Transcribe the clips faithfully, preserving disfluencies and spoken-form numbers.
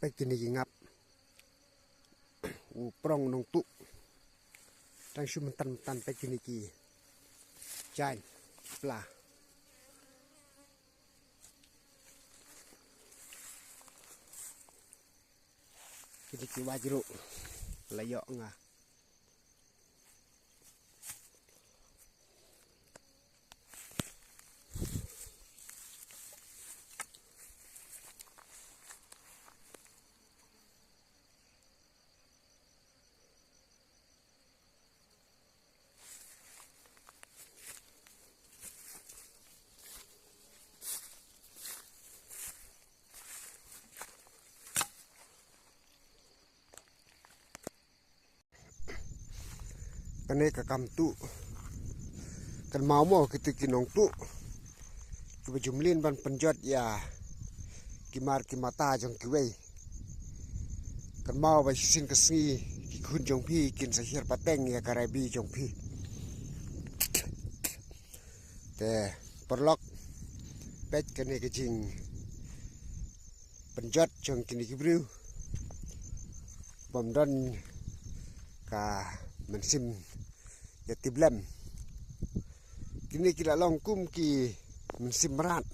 Peit kine ki ngap. U prong nongtuh. Tang shu myntan myntan, peit kine ki jaiñ pla. Kine ki wajru la ïoh nga. Kane ka kam tuh. Kan mawmoh kito ki nongtuh kiba ju mlien ban pynjot ïa ki mar ki mata jong kiwei. Kan maw ba shisien ka sngi ki khun jong phi kin sa hiar pateng ïa ka rai bi jong phi. Te paralok, peit kane ka jingpynjot jong kine ki briew bym don ka mynsiem ïatiplem. Kine ki la long kum ki mynsiem mrad.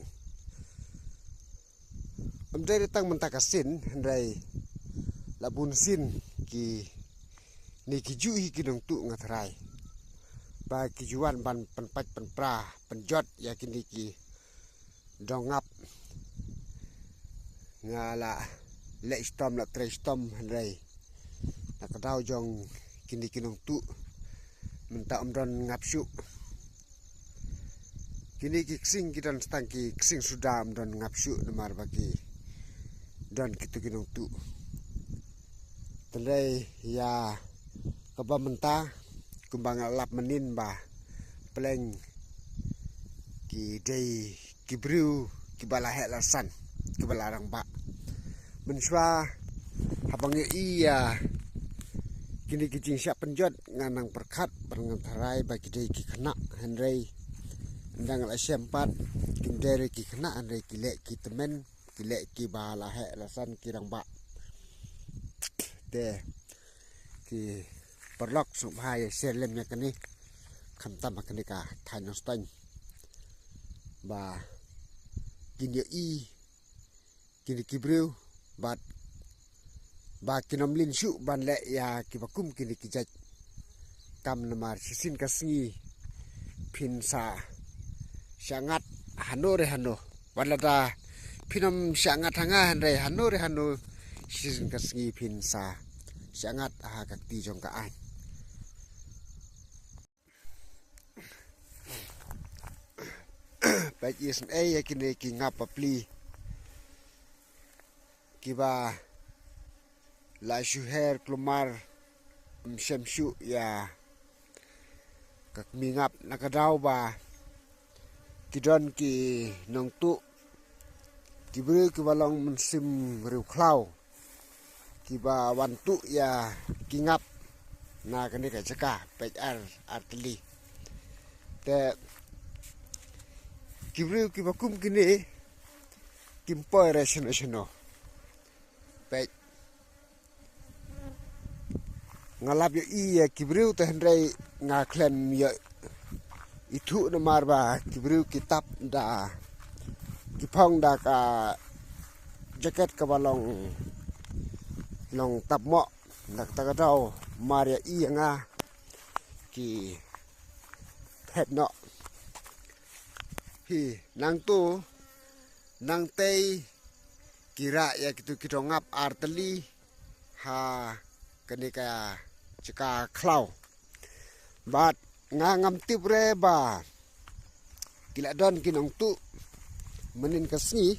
Ym dei tang mynta ka sien, hynrei la bun sien kine ki ju hi ki nongtuh, nga tharai ba ki ju wan ban pynpait pynpra pynjot ïa kine ki dong ngap. Nga la leh shitom, la trei shitom, hynrei na ka daw jong kine ki nongtuh mynta ym don ngap shuh. Kine ki ksing ki don tang ki ksing suda, ym don ngap shuh namar ba ki don kito ki nongtuh. Te hynrei ïa kaba mynta, kumba nga lap mynnin ba pleng ki dei ki briew kiba la heh la san, kiba la rangbah. Mynshuwa haba nga ïohi ïa kine ki jingshah pynjot, nga nang pyrkhat bad nga tharai ba ki dei ki khynnah, hynrei ynda nga la shem pat, kim dei re ki khynnah, hynrei ki leh ki tymmen, ki leh kiba la heh la san, ki rangbah. Te ki paralok, sngewbha ïa share lem ïa kane, khamtam ha kane ka thaiñ Nongstoiñ, ba kin ïohi kine ki briew bad ba kin ym lyngngoh shuh ban leh ïa kiba kum kine ki jait kam, namar shisien ka sngi phin sa shah ngat hano re hano. Wat lada phin ym shah ngat ha nga, hynrei hano re hano shisien ka sngi phin sa shah ngat ha ka kti jong ka aiñ. Peit, isynei ïa kine ki ngap bapli kiba la shu her, kulmar ym shem shuh ïa ka kmie ngap, na ka daw ba ki don ki nongtuh, ki briew kiba long mynsiem riewkhlaw, kiba wan tuh ïa ki ngap na kane ka jaka, peit, ar, ar tylli. Te ki briew kiba kum kine kim poi re shano shano. Peit, nga lap ïohi ïa ki briew te, hynrei nga khlem ïoh ithuh namar ba ki briew ki tap da, ki phong da ka jacket kaba long, long tap moh. Na kata ka daw mar ïohi ïa nga ki phet noh. Hi, nangtu nangtei ki rah ïa kitu ki dong ngap ar tylli ha kane ka jaka khlaw. Bad nga ngam tip re ba ki la don ki nongtuh mynnin ka sngi.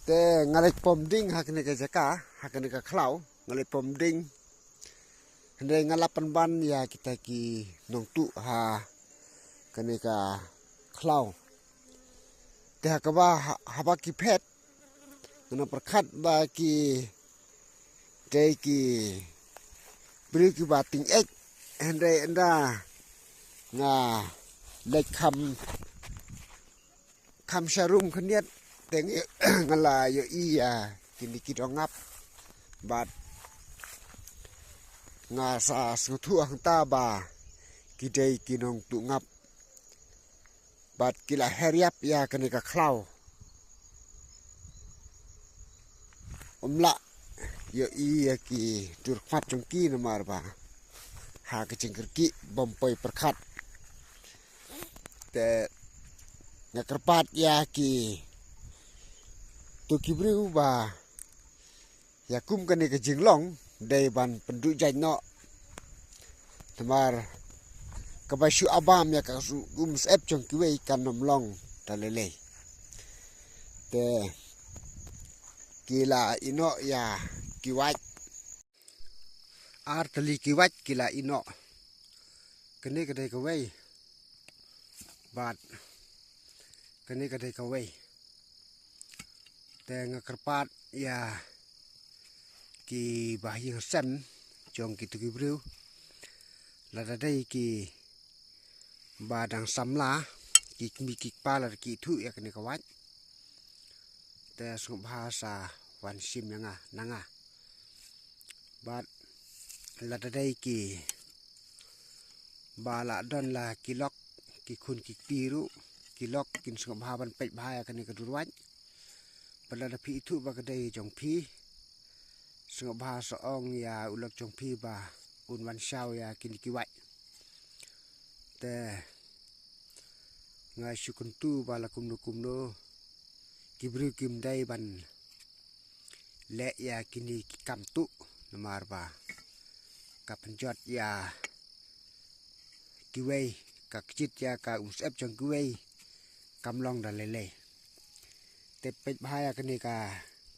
Te nga leit pom ding ha kane ka jaka, ha kane ka khlaw, nga leit pom ding. Hynrei nga la pynban ïa kita ki nongtuh ha kane ka khlaw. Te ha kaba ha-, haba ki phet, nga nang pyrkhat ba ki dei ki briew kiba tyngeh, hynrei ynda nga leit kham, kham sharum khyndiat, te nga la ïohi ïa kine ki dong ngap. Bad nga sa sngewthuh hangta ba ki dei ki nongtuh ngap. Bad ki la her ïap ïa kane ka khlaw. Ym lah ïohi ïa ki dur khmat jong ki namar ba ha ka jingkyrkieh bym poi pyrkhat. Te nga kyrpad ïa kito ki briew ba ïa kum kane ka jinglong dei ban pynduh jait noh. Namar kaba shu abam ïa ka um syep jong kiwei kan ym long da lei lei. Te ki la ïeh noh ïa ki wait. Ar tylli ki wait ki la ïeh noh. Kane ka dei kawei. Bad kane ka dei kawei. Te nga kyrpad ïa ki bahaïing hasem jong kito ki briew. Lada dei ki ba dang samla, ki kmie ki kpa lada ki ithuh ïa kane ka wait, te sngewbha sa wan shim ïa nga, na nga. Bad lada dei ki ba la don la ki lok, ki khun ki kti ruh, ki lok kin sngewbha ban peit bha ïa kane ka dur wait. Bad lada phi ithuh ba ka dei jong phi, sngewbha sa ong ïa u lok jong phi ba un wan shaw ïa kine ki wait. Te nga shu kyntu ba la kumno kumno ki briew kim dei ban leh ïa kine ki kam tuh, namar ba ka pynjot ïa kiwei, ka kjit ïa ka um syep jong kiwei kam long da lei lei. Te peit bha ïa kane ka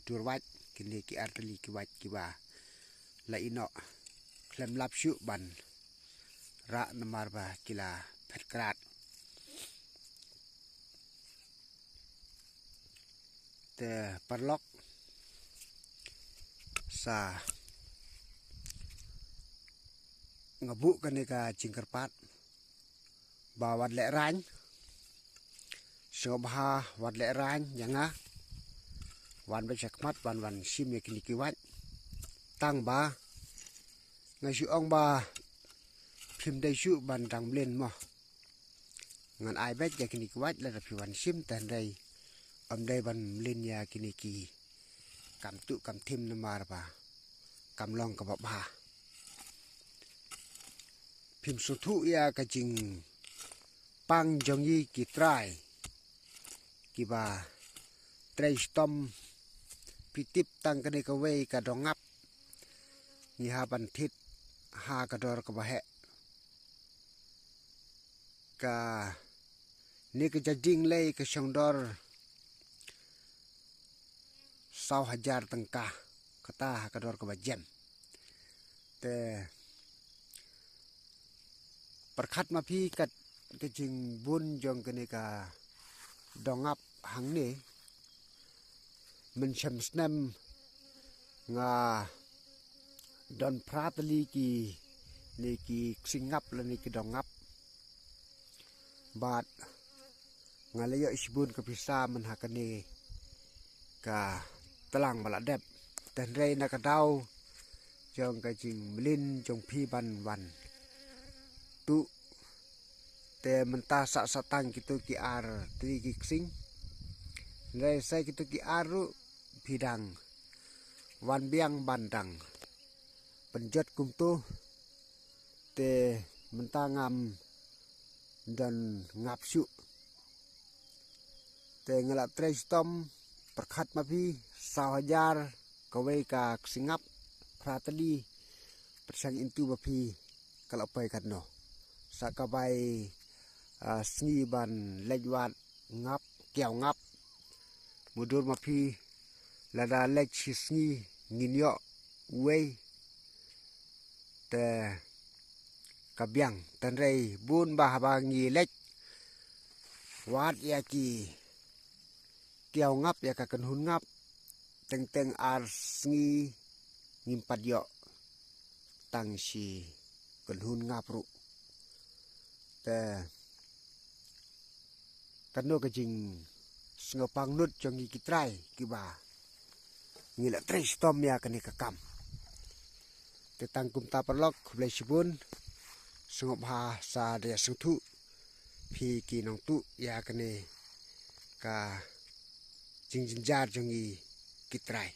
dur wait, kine ki ar tylli ki wait kiba la ïeh noh, khlem lap shuh ban rah namar ba ki la phet krad. Te paralok, sa nga buh kane ka jingkyrpad ba wat lehraiñ, sngewbha wat lehraiñ ïa nga, wan beit shakhmat ban wan shim ïa kine ki wait. Tang ba nga shu ong ba phim dei shuh ban dang mlien mo. Ngan ai beit ïa kine ki wait lada phi wan shim, te hynrei ym dei ban mlien ïa kine ki kam tuh kam thim namar ba kam long kaba bha. Phim sngewthuh ïa ka jingpang jong ngi ki trai kiba trei shitom. Phi tip tang kane kawei ka dong ngap ngi hap ban thied ha ka dor kaba heh. Kane ka jading lei ka shong dor saw hajar tyngka, kata ha ka dor kaba jem. Te pyrkhat ma phi kat ka jingbun jong kane ka dong ngap hangne. Mynshem snem nga don phra tylli kine ki ksing ngap lane ki dong ngap. Bad nga la ïoh shibun ka pisa man ha kane ka tlang ba la dep. Te hynrei na ka daw jong ka jingmlien jong phi ban wan tuh, te mynta sah sah tang kito ki ar tylli ki ksing. Hynrei sa kito ki ar ruh phi dang wan biang ban dang pynjot kumto. Te mynta ngam don ngap shuh. Te nga la trei shitom, pyrkhat ma phi, saw hajar kawei ka ksing ngap, phra tylli, pyrshang into ba phi ka la poi katno. Sa ka bai, ah, sngi ban leit wad ngap, kiaw ngap. Mutdur ma phi, lada leit shi sngi ngin ïoh uwei, te ka biang. Te hynrei bun ba haba ngi leit wad ïa ki kiaw ngap, ïa ka kynhun ngap, teng teng ar sngi ngim pat ïoh tang shi kynhun ngap ruh. Te kano ka jingsngewpang nud jong ngi ki trai kiba ngi la trei shitom ïa kane ka kam. Tang kumta paralok, khublei shibun. Sngewbha sa da ïa sngewthuh phi ki nongtuh ïa kane ka jingjynjar jong ngi ki trai.